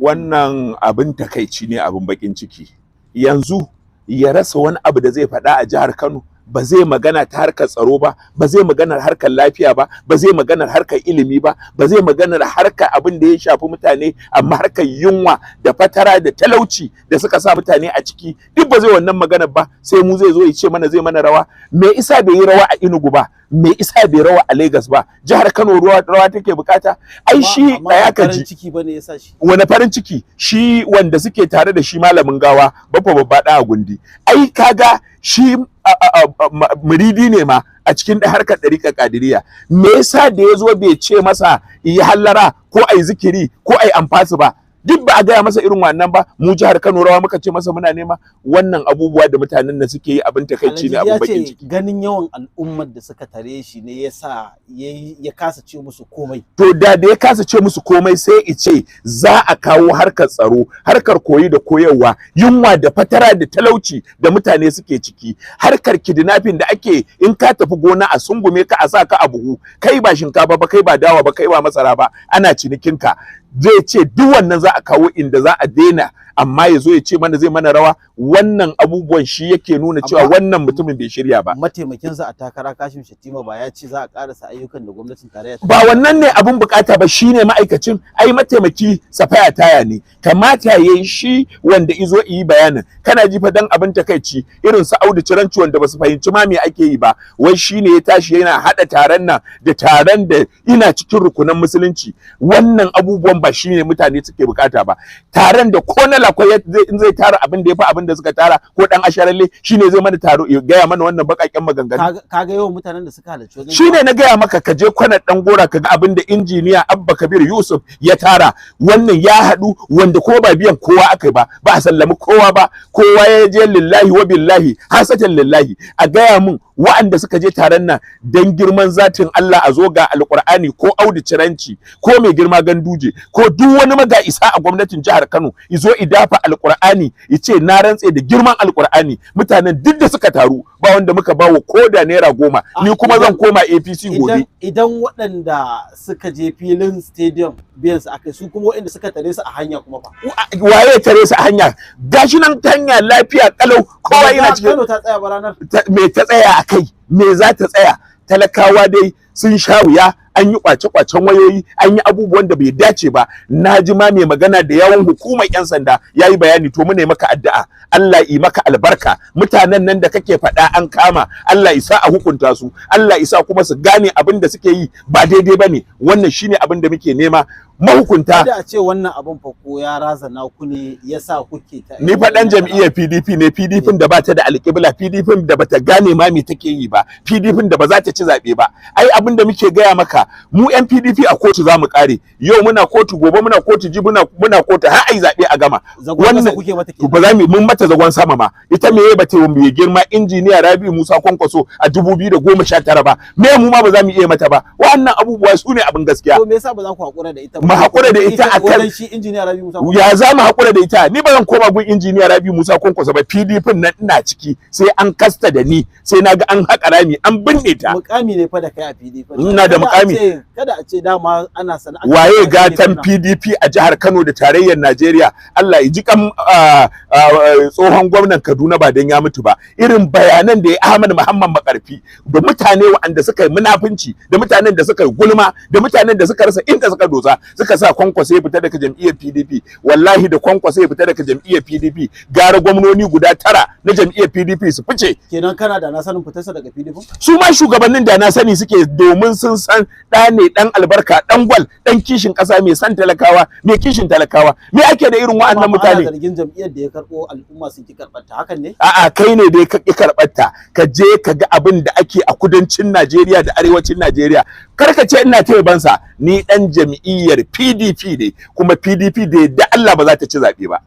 Wannan abin takaici ne, abin bakin ciki. Yanzu ya rasa wani abu da zai faɗa a jihar Kano? Ba zai magana ta harkar tsaro ba, ba zai maganar harkar lafiya ba, ba zai maganar harkar ilimi ba, ba zai maganar harkar abin da ya shafi mutane, amma harkar yunwa da fatara da talauci da suka sa mutane a ciki, duk ba zai wannan maganar ba, sai mu zai zo ya ce mana zai mana rawa. Me isa bai yi rawa a Enugu ba? Me isa bai rawa a Lagos ba? Jihar Kano rawa, rawa take bukata. Ai shi ɗaya ka farin ji. ciki bane yasa shi. Wani farin ciki? Shi wanda suke tare da shi, malamin gawa Baffa Babba a Gundi, ai kaga shi muridi ne ma a cikin harkar ɗariƙar Ƙadiriya. Me yasa da ya zo bai ce masa yi hallara ko ai zikiri ko ai amfasu ba? Duk ba a gaya masa irin wannan ba. Mu jihar Kano rawa muka ce masa muna nema. Wannan abubuwa da mutanen nan suke yi abin takaici ne, Alhaji abin ya bakin ce ciki. ganin yawan al'ummar da suka tare shi ne yasa ya kasa ce musu komai. To da ya kasa ce musu komai, sai i ce za a kawo harkar tsaro, harkar koyi da koyarwa, yunwa da fatara da talauci da mutane suke ciki, harkar kidnapping da ake, in ka tafi gona a sungume ka, a sa ka a buhu, kai ba shinkafa ba, kai ba dawa ba, kai ba masara ba, ana cinikinka. Zai ce duk wannan za a kawo inda za a daina, amma ya zo ya ce mana zai mana rawa. Wannan abubuwan shi yake nuna cewa wannan mutumin bai shirya ba. Mataimakinsa a takara, Kashim Shettima, ba ya ce za a karasa ayyukan da gwamnatin tarayya ta Ba wannan ne abin bukata ba. Shine ma'aikacin, ai mataimaki safaya taya ne. Kamata yayi shi wanda izo yi bayanin. Kana ji fa, dan abin takaici, irin su Audu Ciranci wanda basu fahimci ma me ake yi ba, wai shine ya tashi yana hada taron nan da taron da ina cikin rukunan musulunci. Wannan abubuwan ba shine mutane suke bukata ba. Taron da ko na lakwai in zai tara abin da ya fi abin da suka tara, ko dan asharalle shine zai mana taro ya gaya mana wannan bakaken maganganu. Kaga yawan mutanen da suka halarci wajen? Shine na gaya maka, ka je Kwanar Dan Gora ka ga abin da Injiniya Abba Kabir Yusuf ya tara. Wannan ya haɗu wanda ko ba biyan kowa aka yi ba, ba a sallami kowa ba, kowa ya je lillahi wa billahi hasatan lillahi. A gaya mun wa'anda suka je taron nan, dan girman zatin Allah, a zo ga Alƙur'ani, ko Audu Ciranci ko mai girma Ganduje ko duk wani maga isa a gwamnatin jihar Kano izo idafa Alƙur'ani, yace na rantse da girman Alƙur'ani, mutanen duk da suka taru ba wanda muka bawa ko da naira 10. Ni kuma zan koma APC gobe. Idan waɗanda suka je filin stadium biyan su akai, su kuma waɗanda suka tare su a hanya kuma fa? Waye tare su a hanya? Gashi nan ta hanya lafiya kalau, kowa yana cikin Kano ta tsaya ba ranar. Me ta tsaya a kai? Me za ta tsaya? Talakawa dai sun sha wuya, an yi kwace-kwacen wayoyi, an yi abubuwan da bai dace ba. Na ji ma mai magana da yawan hukumar 'yan sanda ya yi bayani. To mune maka addu'a, Allah yi maka albarka. Mutanen nan da kake faɗa an kama, Allah isa a hukunta su, Allah isa kuma su gane abin da suke yi ba daidai bane. Wannan shine abin da muke nema mahukunta. Kada a ce wannan abun fa ko ya razana ku ne yasa kuke ta Ni fa dan jam'iyyar PDP ne, PDP da ba ta da alƙibla, PDP da bata gane ma me take yi ba, PDP da ba za ta ci zaɓe ba. Ai abin da muke gaya maka, mu yan PDP a kotu za mu kare. Yau muna kotu, gobe muna kotu, jibi muna kotu, har ai zaɓe a gama. Zagon ƙasa kuke mata kenan. Ba za mu mun mata zagon sama ma. Ita me ba ta mai girma Injiniya Rabi'u Musa Kwankwaso a 2019 ba, me mu ma ba za mu iya mata ba? Wannan abubuwa su ne abin gaskiya. To me yasa ba za ku hakura da ita ba? Mu haƙura da ita wajen shi Injiniya Rabi Musa? Ya za mu haƙura da ita? Ni ba zan koma gun Injiniya Rabi Musa Kwankwaso ba. PDP nan ina ciki, sai an kasta da ni, sai na ga an haƙa rami an binne ta. Mukami ne fa da kai a PDP. Ina da mukami. Kada a ce dama ana sana'a. Waye gatan PDP a jihar Kano da tarayyar Najeriya? Allah ya ji kan tsohon gwamnan Kaduna, ba dan ya mutu ba, irin bayanan da ya Ahmad Muhammad Makarfi da mutane waɗanda suka yi munafunci, da mutanen da suka yi gulma, da mutanen da suka rasa inda suka dosa, suka sa Kwankwaso ya fita daga jam'iyyar PDP. Wallahi da Kwankwaso ya fita daga jam'iyyar PDP gara gwamnoni guda 9 na jam'iyyar PDP su fice. Kenan kana da na sanin fitarsa daga PDP? Su ma shugabannin da na sani suke, domin sun san ɗa ne ɗan albarka, ɗan gwal, ɗan kishin ƙasa, mai san talakawa, mai kishin talakawa. Me ake da irin wa'annan Amma ana mutane? zargin jam'iyyar da ya karɓo al'umma sun ki karɓar ta, hakan ne? A'a, kai ne dai ka ƙi karɓar ta. Ka je ka ga abin da ake a kudancin Najeriya da arewacin Najeriya. Kar ka ce ina taya bansa. Ni ɗan jam'iyyar PDP ne, kuma PDP da yadda Allah ba za ta ci zaɓe ba.